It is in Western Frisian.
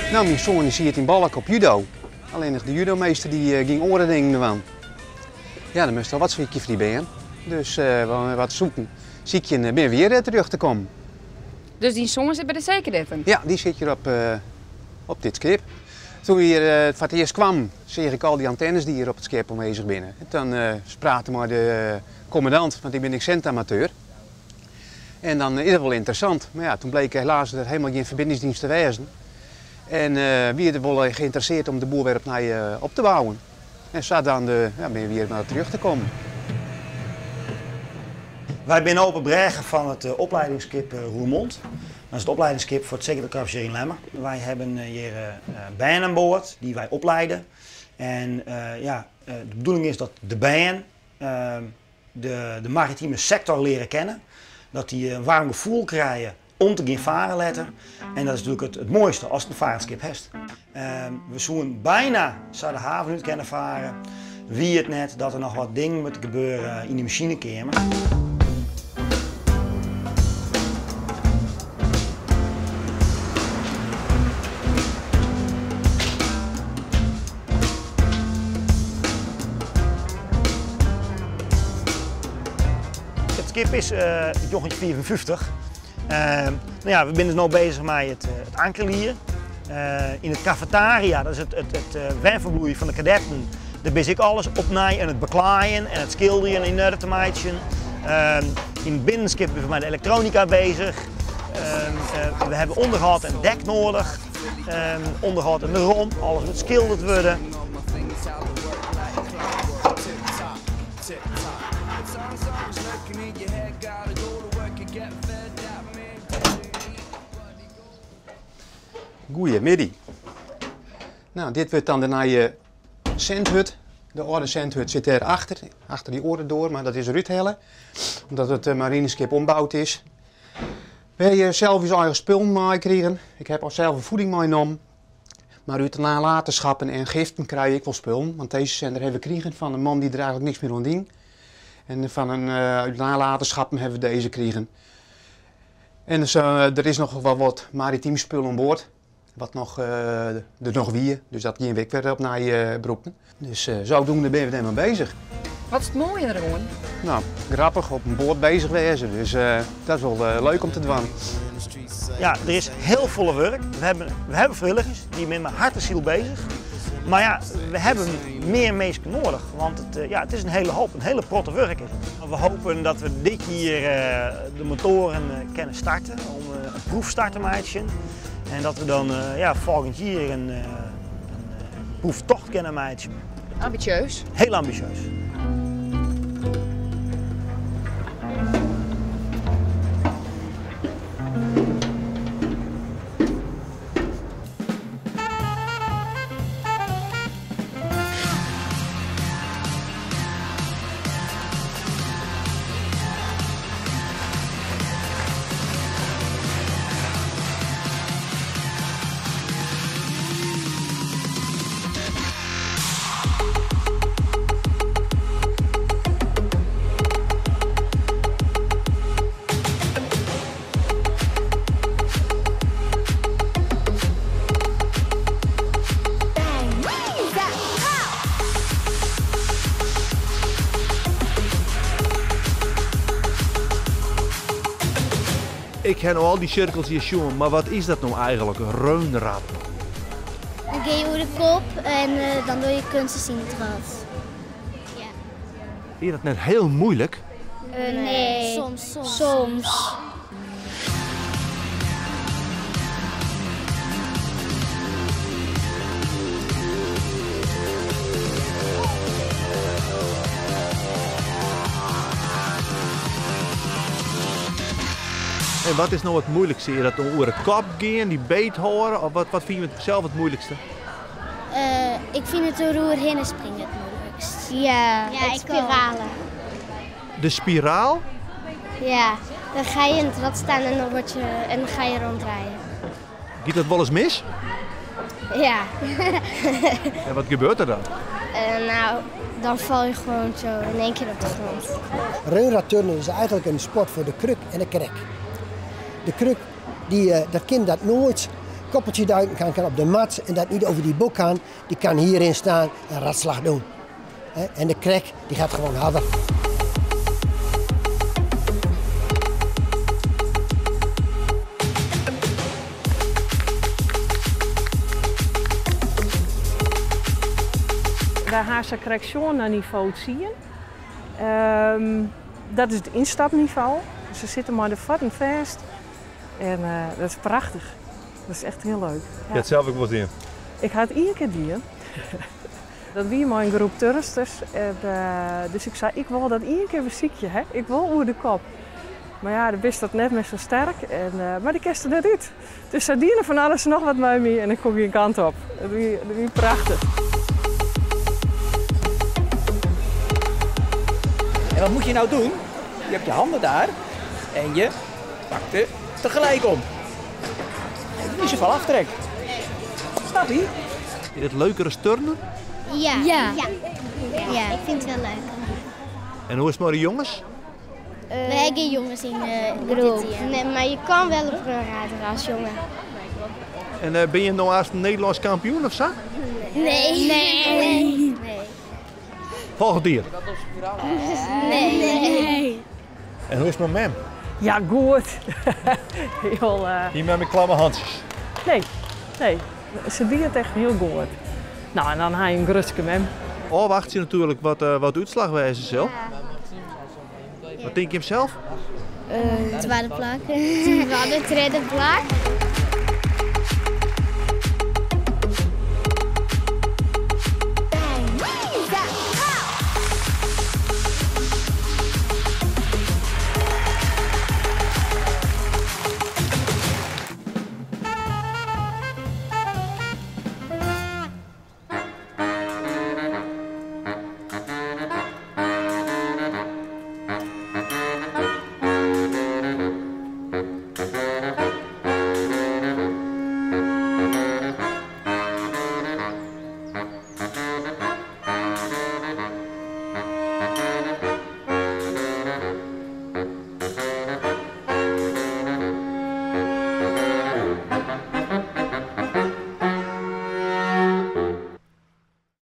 No, myn soan dy siet yn Balk op judo. Allinnich de judomeester dy gyng oare dingen dwaan. Ja, dan moatst al wat sykje foar dy bern. Dus wat zoeken, sykjen binne we hjir terjochte kommen. Dus dyn soan sit by de seekadetten? Ja, dy sit hjir op dit skip. Toen we hjir foar it earst kwamen, seach ik al dy antennes dy't hjir op it skip oanwêzich binne. Dan prate mei de kommandant, want ik bin ek sintamateur. En dan is dat wol ynteressant. Mar ja, toen bleek helaas der helemaal gjin ferbiningsdienst te wêzen. En wie er wol geïnteresseerd om de boel wer opnij op te bouwen. En sadoende, ja, binne we hjir mar terjochte kommen. Wy binne no op 'e brêge fan it opleidingsskip Roermond. Dat is it opleidingsskip foar it Seekadetkorps hjir yn Lemmer. Wy hawwe hjir bern oan board dy't wy opleide. En ja, de bedoeling is dat de bern de maritime sektor leare kennen. Dat dy in waarm gefoel krije om te gean faren letter. En dat is natuerlik it moaiste ast in farend skip hast. We soenen byna sa de haven út kinne fare, wie it net dat der noch wat dingen moatte gebeure yn de masinekeamer. It skip is út njoggentjinhûndertfiifenfyftich. No ja, we binne dus no bezich mei it ankerlier. Yn it kafetaria, dat is it wenferbliuw fan de kadetten, dêr binne se ek alles opnij oan it beklaaien en it skilderjen yn oarder te meitsjen. Yn it binnenskip binne we mei de elektronika bezich. We hawwe ûnderhâld en dek noadich. Ûnderhâld en de romp, alles moat skilderd wurde. Goeiemiddei. No, dit wurdt dan de nije sendhut. De âlde sendhut sit dêr achter, achter dy oare doar, mar dat is derút helle, omdat it marineskip omboud is. We hawwe sels ús eigen spullen meikrigen. Ik ha al sels in voeding meinommen. Mar út nalatenschappen en giften krije ik wol spullen, want dizze sender hawwe we krigen fan in man dy't der eigenlik niks mear oan die. En fan in, út nalatenschappen hawwe we dizze krigen. En dus, der is noch wol wat maritym spul oan board, wat noch, der noch wie. Dus dat gean we ek wer opnij brûken. Dus zodoende binne we dêrmei bezich. Wat is it moaie deroan? No, grappich, op in boat bezich wêze. Dus dat is wol leuk om te dwaan. Ja, der is hiel folle wurk. We hawwe frijwilligers, dy binne mei hert en siel bezich. Mar ja, we hawwe mear minsken noadich, want it, ja, it is in hiele hoop, in hiele protte wurk is it. We hopen dat we dit jier de motoaren kinne starte, om in proefstart te meitsjen. En dat we dan ja, folgjend jier in proeftocht kinne meitsjen. Ambitieus? Hiel ambitieus. Ik ha no al dy sirkels hjir sjoen, mar wat is dat no eigenlik, reunrad? Dan gean je oer de kop en dan doe je kunstjes yn it rad. Ja. Is dat net hiel muoilik? Nee. Soms. Soms. En wat is no it moeilikste? Is dat oer de kop gean, dy beet hâlde? Of wat fine je sels it moeilikste? Ik fyn it deroerhinne springen it moeilikst. Ja, het spiralen. De spiraal? Ja, dan ga je in het rad staan en dan, word je, en dan ga je ronddraaien. Giet dat wolris mis? Ja. En wat gebeurt der dan? Nou, dan val je gewoon zo in één keer op de grond. Reunradturnen is eigenlijk een sport voor de kruk en de krek. De kruk, die, dat kin dat noait. koppeltje duiken kan, kan op de mat en dat niet over die bok kan, die kan hierin staan en ratslag doen. En de krek die gaat gewoon harder. Wy ha se krekt sjoen nei nivo 10. Dat is it ynstapnivo. Se sitte mei de fuotten fêst en dat is prachtich. Dat is echt hiel leuk. Je hat sels ek wolris dien? Ik ha it ien kear dien. Dat wie mei in groep turnsters. En, dus ik sei, ik wol dat ien kear besykje. Hè? Ik wol oer de kop. Mar ja, dan bist dat net mear sa sterk. En, mar dy kinst der net út. Dus sy diene fan alles noch wat mei my en ik koe gjin kant op. It wie prachtich. En wat moet je nou doen? Je hebt je handen daar en je pakt er tegelijk om. Niet zoveel aftrek. Snap je? Is it leuker as turnen? Ja. Ja. Ja, ik vind het wel leuk. En hoe is it mei de jonges? We hebben geen jongens in de groep. Nee, maar je kan wel op een radar als jongen. En ben je nou haast Nederlands kampioen of zo? Nee. Nee. Nee. Volgend jier? Nee. Nee. En hoe is het mei mem? Ja, goed. Heel, Hier met mijn klamme handjes? Nee, nee. Se die it echt hiel goed. Nou, en dan ha je in grutske mem. Ôfwachtsje natuerlik wat de útslach wêze sil. Wat tink jim sels? Twadde plak. Twadde, tredde plak.